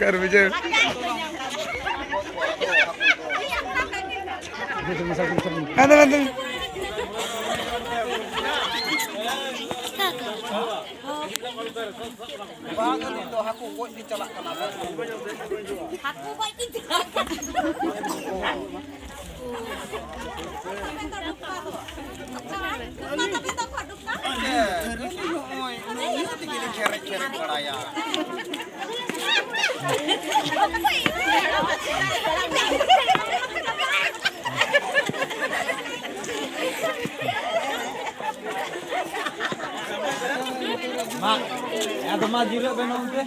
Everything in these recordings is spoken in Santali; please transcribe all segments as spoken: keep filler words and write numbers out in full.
ᱟᱨ ᱵᱩᱡᱷᱟᱹᱣ᱾ ᱟᱫᱚ, ᱟᱫᱚ᱾ ᱵᱟᱝ, ᱩᱱᱤ ᱫᱚ ᱦᱟᱹᱠᱩ ᱜᱚᱡ ᱜᱮ ᱪᱟᱞᱟᱜ ᱠᱟᱱᱟ᱾ ᱦᱟᱹᱠᱩ ᱜᱚᱡ ᱜᱮ ᱪᱟᱞᱟᱜ ᱠᱟᱱᱟ᱾ ᱱᱚᱜᱼᱚᱭ ᱱᱩᱭ ᱛᱮᱜᱮ ᱞᱤᱧ ᱠᱷᱮᱨᱮᱡ ᱠᱷᱮᱨᱮᱡ ᱵᱟᱲᱟᱭᱟ᱾ ᱢᱟ, ᱟᱫᱚ ᱢᱟ ᱡᱤᱨᱟᱹᱜ ᱵᱮᱱ ᱚᱱᱛᱮ᱾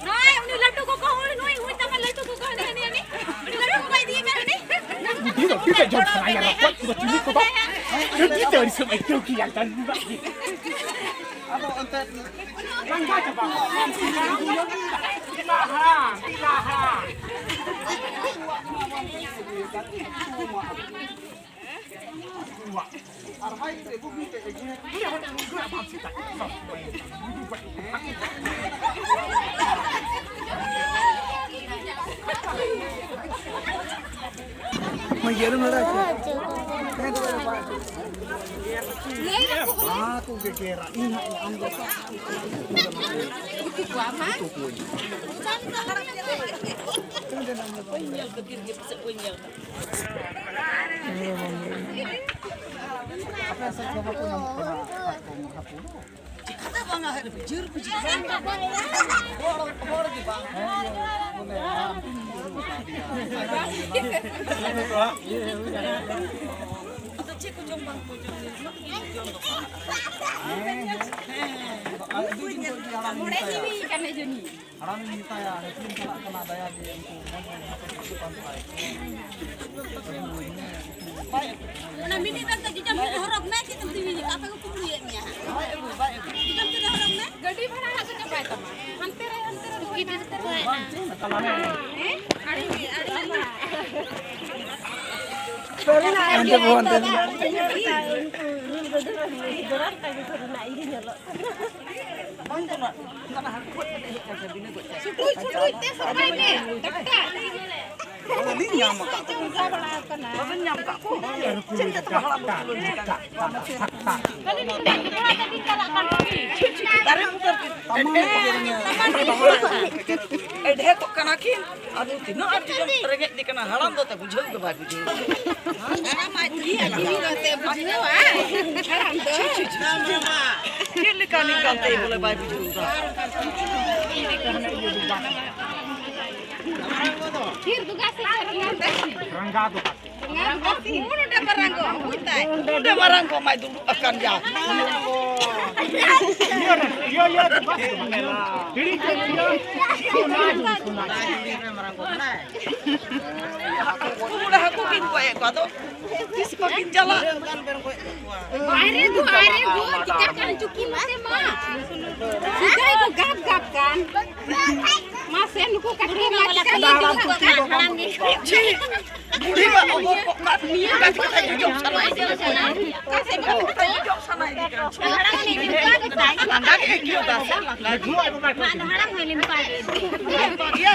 ᱱᱩᱭ, ᱩᱱᱤ ᱞᱟᱹᱴᱩ ᱜᱚᱜᱚ, ᱩᱱᱤ, ᱱᱩᱭ, ᱩᱱᱤ ᱛᱟᱢᱟ ᱞᱟᱹᱴᱩ ᱜᱚᱜᱚ, ᱦᱟᱹᱱᱤ, ᱦᱟᱹᱱᱤ, ᱦᱟᱹᱱᱤ᱾ ᱩᱱᱤ ᱞᱟᱹᱴᱩ ᱜᱚᱜᱚ ᱤᱫᱤᱭᱮ ᱢᱮ, ᱦᱟᱹᱱᱤ᱾ ᱵᱩᱰᱷᱤ ᱫᱚ ᱛᱤᱱᱟᱹᱜ ᱡᱷᱟᱹᱞ ᱥᱟᱱᱟᱭᱟ, ᱨᱚᱠᱚᱡ ᱠᱚᱫᱚ ᱪᱤᱞᱤ ᱠᱚᱫᱚ? ᱟᱹᱰᱤ ᱛᱮ ᱟᱹᱲᱤᱥᱮᱢ ᱟᱹᱭᱠᱟᱹᱣ ᱠᱮᱭᱟ, ᱰᱟᱹᱝᱜᱩᱣᱟᱜ ᱜᱮ᱾ ᱟᱫᱚ ᱚᱱᱛᱮ ᱞᱟᱸᱜᱟ ᱪᱟᱵᱟ ᱠᱚᱜᱼᱟ᱾ ᱯᱤᱞᱟ ᱦᱟᱲᱟᱢ, ᱯᱤᱞᱟ ᱦᱟᱲᱟᱢ᱾ ᱟᱨ ᱦᱟᱭ ᱨᱮ ᱵᱩᱜᱤ ᱛᱮ ᱟᱹᱜᱩᱭᱟ᱾ ᱢᱟᱹᱭ ᱜᱮᱨ ᱢᱮ ᱨᱟ ᱪᱮ᱾ ᱦᱮᱸ, ᱫᱚ ᱵᱟᱝ᱾ ᱞᱟᱹᱭ ᱟᱠᱚ ᱠᱟᱱᱟ᱾ ᱢᱟ ᱠᱚ ᱜᱮ ᱜᱮᱨᱟ᱾ ᱤᱧ ᱦᱟᱸᱜ ᱟᱢ ᱫᱚ ᱩᱛᱩ ᱠᱚᱣᱟ ᱢᱟ᱾ ᱩᱛᱩ ᱠᱚᱣᱟᱧ᱾ ᱵᱟᱹᱧ ᱧᱮᱞ ᱠᱟᱫᱮ ᱨᱮᱜᱮ ᱯᱟᱥᱮᱡ ᱵᱟᱹᱧ ᱧᱮᱞ ᱠᱟᱫᱮ᱾ ᱟᱯᱮ ᱥᱮᱫ ᱫᱚ ᱵᱟᱠᱚ ᱧᱟᱢᱚᱜ ᱠᱟᱱᱟ ᱠᱟᱴᱠᱚᱢ, ᱦᱟᱹᱠᱩ? ᱪᱤᱠᱟᱹᱛᱮ ᱵᱟᱝᱟ, ᱦᱮᱡ ᱵᱩᱡᱷᱟᱹᱣ ᱵᱩᱡᱷᱟᱹᱣ᱾ ᱦᱚᱲ, ᱦᱚᱲ ᱜᱮ ᱵᱟᱝ, ᱦᱚᱲ ᱢᱟᱱᱮ ᱵᱟᱝ ᱵᱩᱡᱷᱟᱹᱣ ᱠᱟᱫᱮᱭᱟ᱾ ᱟᱫᱚ ᱪᱮᱫ ᱠᱚ ᱡᱚᱢ ᱦᱮᱸ, ᱦᱮᱸ᱾ ᱟᱹᱰᱤ ᱫᱤᱱ ᱠᱷᱚᱱ ᱜᱮ ᱦᱟᱲᱟᱢ ᱤᱧ ᱢᱮᱛᱟᱭᱟ᱾ ᱦᱟᱲᱟᱢ ᱤᱧ ᱢᱮᱛᱟᱭᱟ, ᱦᱟᱹᱴᱤᱭᱟᱹᱢ ᱪᱟᱞᱟᱜ ᱠᱟᱱᱟ, ᱫᱟᱭᱟ ᱜᱮ ᱩᱱᱠᱩ ᱢᱚᱡᱽ ᱢᱚᱡᱽ ᱦᱟᱹᱠᱩ ᱠᱚ ᱯᱟᱱᱛᱟᱭ᱾ ᱚᱱᱟ ᱢᱤᱱᱤ ᱵᱮᱜᱽ ᱫᱚ ᱡᱚᱡᱚᱢ ᱥᱮᱫ ᱦᱚᱨᱚᱜ ᱢᱮ, ᱪᱮᱫ ᱮᱢ ᱛᱤᱸᱜᱩᱭᱮᱫ ᱢᱮᱭᱟ? ᱟᱯᱮ ᱠᱚ ᱠᱩᱢᱵᱽᱲᱩᱭᱮᱫ ᱢᱮᱭᱟ ᱦᱟᱸᱜ᱾ ᱵᱟᱭ ᱟᱹᱜᱩ, ᱵᱟᱭ ᱟᱹᱜᱩ᱾ ᱡᱚᱡᱚᱢ ᱥᱮᱫ ᱦᱚᱨᱚᱜ ᱢᱮ᱾ ᱜᱟᱹᱰᱤ ᱵᱷᱟᱲᱟ ᱦᱟᱸᱜ ᱫᱚ ᱪᱟᱵᱟᱭ ᱛᱟᱢᱟ᱾ ᱦᱟᱱᱛᱮ ᱨᱮ, ᱦᱟᱱᱛᱮ ᱨᱮ ᱫᱚ ᱵᱟᱝ ᱪᱟᱞᱟᱜᱼᱟ᱾ ᱦᱮᱸ? ᱟᱹᱰᱤ, ᱟᱹᱰᱤ ᱟᱭᱢᱟ᱾ ᱦᱟᱱᱛᱮ ᱵᱚᱦᱚᱜ ᱦᱟᱱᱛᱮ᱾ ᱥᱩᱴᱩᱡ, ᱥᱩᱴᱩᱡ ᱛᱮ ᱥᱟᱯᱷᱟᱭ ᱢᱮ᱾ ᱴᱟᱠᱴᱟᱨ᱾ ᱵᱟᱹᱞᱤᱧ ᱧᱟᱢ ᱟᱠᱟᱫ ᱠᱚ᱾ ᱵᱟᱹᱵᱤᱱ ᱧᱟᱢ ᱟᱠᱟᱫ ᱠᱚ? ᱪᱮᱫ ᱞᱮᱠᱟ ᱛᱮ ᱦᱟᱲᱟᱢ ᱵᱩᱲᱦᱤ ᱠᱚ ᱪᱤᱠᱟᱹ? ᱫᱟᱨᱮ ᱵᱩᱴᱟᱹ ᱨᱮ ᱮᱰᱷᱮ ᱠᱚᱜ ᱠᱟᱱᱟ ᱠᱤᱱ᱾ ᱟᱫᱚ ᱛᱤᱱᱟᱹᱜ ᱟᱸᱴ ᱪᱚᱝ ᱨᱮᱸᱜᱮᱡ ᱫᱤ ᱠᱟᱱᱟ, ᱦᱟᱲᱟᱢ ᱫᱚ ᱛᱮ ᱵᱩᱡᱷᱟᱹᱣ ᱜᱮ ᱵᱟᱭ ᱵᱩᱡᱷᱟᱹᱣ᱾ ᱦᱟᱲᱟᱢ ᱟᱡ ᱡᱤᱣᱤ ᱟᱡ ᱡᱤᱣᱤ ᱫᱚ ᱛᱮ ᱵᱩᱡᱷᱟᱹᱣᱟ᱾ ᱦᱟᱲᱟᱢ ᱫᱚ᱾ ᱪᱮᱫ ᱞᱮᱠᱟ ᱱᱤᱝᱠᱟᱱ ᱛᱮ ᱵᱚᱞᱮ ᱵᱟᱭ ᱵᱩᱡᱷᱟᱹᱣ ᱮᱫᱟ? ᱛᱷᱤᱨ ᱫᱩᱜᱟ ᱥᱮ ᱪᱮᱫ ᱨᱮᱱᱟᱜ ᱫᱟᱹᱥᱤ? ᱨᱟᱸᱜᱟ ᱫᱚ ᱵᱟᱝ᱾ ᱨᱟᱸᱜᱟ ᱫᱚ ᱵᱟᱝ᱾ ᱱᱚᱰᱮ ᱢᱟᱨᱟᱝ ᱜᱚ, ᱵᱩᱡᱽ ᱛᱟᱭ᱾ ᱱᱚᱰᱮ ᱢᱟᱨᱟᱝ ᱜᱚ ᱢᱟᱭ ᱫᱩᱲᱩᱵ ᱟᱠᱟᱱ ᱜᱮᱭᱟ᱾ ᱤᱭᱟᱹ ᱨᱮ, ᱤᱭᱟᱹ, ᱤᱭᱟᱹ ᱫᱚ ᱵᱟᱝ᱾ ᱦᱤᱲᱤᱧ ᱠᱮᱫ ᱫᱚᱧ᱾ ᱥᱚᱱᱟ ᱡᱩᱲᱤ, ᱥᱚᱱᱟ ᱡᱩᱲᱤ᱾ ᱩᱱᱠᱩ ᱵᱚᱞᱮ ᱦᱟᱹᱠᱩ ᱠᱤᱱ ᱜᱚᱡ ᱮᱫ ᱠᱚᱣᱟ, ᱟᱫᱚ ᱛᱤᱥ ᱠᱚ ᱠᱤᱱ ᱪᱟᱞᱟᱜ? ᱵᱟᱭᱨᱮ ᱫᱚ, ᱵᱟᱭᱨᱮ ᱫᱚ, ᱪᱤᱠᱟᱹᱜ ᱠᱟᱱ ᱪᱩᱠᱤ ᱢᱟᱥᱮ ᱢᱟ᱾ ᱥᱤᱫᱷᱟᱹ ᱠᱚ ᱜᱟᱯ ᱜᱟᱯ ᱠᱟᱱ᱾ ᱢᱟᱥᱮ ᱱᱩᱠᱩ ᱠᱟᱹᱴᱤᱡ ᱢᱟ ᱪᱤᱠᱟᱹ ᱞᱮ ᱫᱩᱲᱩᱵ ᱠᱟᱱᱟ? ᱵᱩᱲᱦᱤ ᱢᱟ ᱚᱢᱚᱨ ᱠᱚᱜ ᱠᱟᱱ, ᱱᱤᱭᱟᱹ ᱠᱟᱛᱷᱟ ᱠᱟᱛᱷᱟ ᱡᱚᱡᱚᱢ ᱥᱟᱱᱟᱭᱮᱫᱤᱧᱟ᱾ ᱚᱠᱟ ᱥᱮᱫ ᱵᱚᱱ ᱡᱚᱡᱚᱢ ᱥᱟᱱᱟᱭᱮᱫᱤᱧ ᱠᱟᱱᱟ᱾ ᱞᱟᱸᱜᱟ ᱜᱮ ᱟᱹᱭᱠᱟᱹᱣ ᱫᱟ ᱥᱮ ᱞᱟᱸᱜᱟ ᱜᱮ᱾ ᱢᱟ ᱫᱚ ᱦᱟᱲᱟᱢ ᱦᱚᱸ ᱞᱮᱢᱯᱟ ᱜᱮ᱾ ᱤᱭᱟᱹ᱾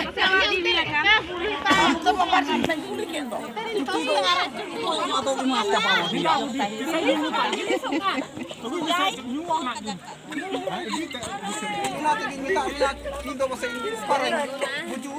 ᱟᱢ ᱫᱚ ᱵᱟᱵᱟ ᱴᱷᱮᱱ ᱠᱩᱞᱤ ᱠᱮᱫ ᱫᱚ᱾ ᱟᱫᱚ ᱚᱱᱟ ᱪᱟᱵᱟ ᱦᱩᱭᱩᱜᱼᱟ᱾ ᱚᱱᱟ ᱛᱮᱜᱮᱧ ᱢᱮᱛᱟᱜ ᱢᱮᱭᱟ, ᱤᱧ ᱫᱚ ᱯᱟᱥᱮᱡ ᱤᱧ ᱵᱩᱡᱩ᱾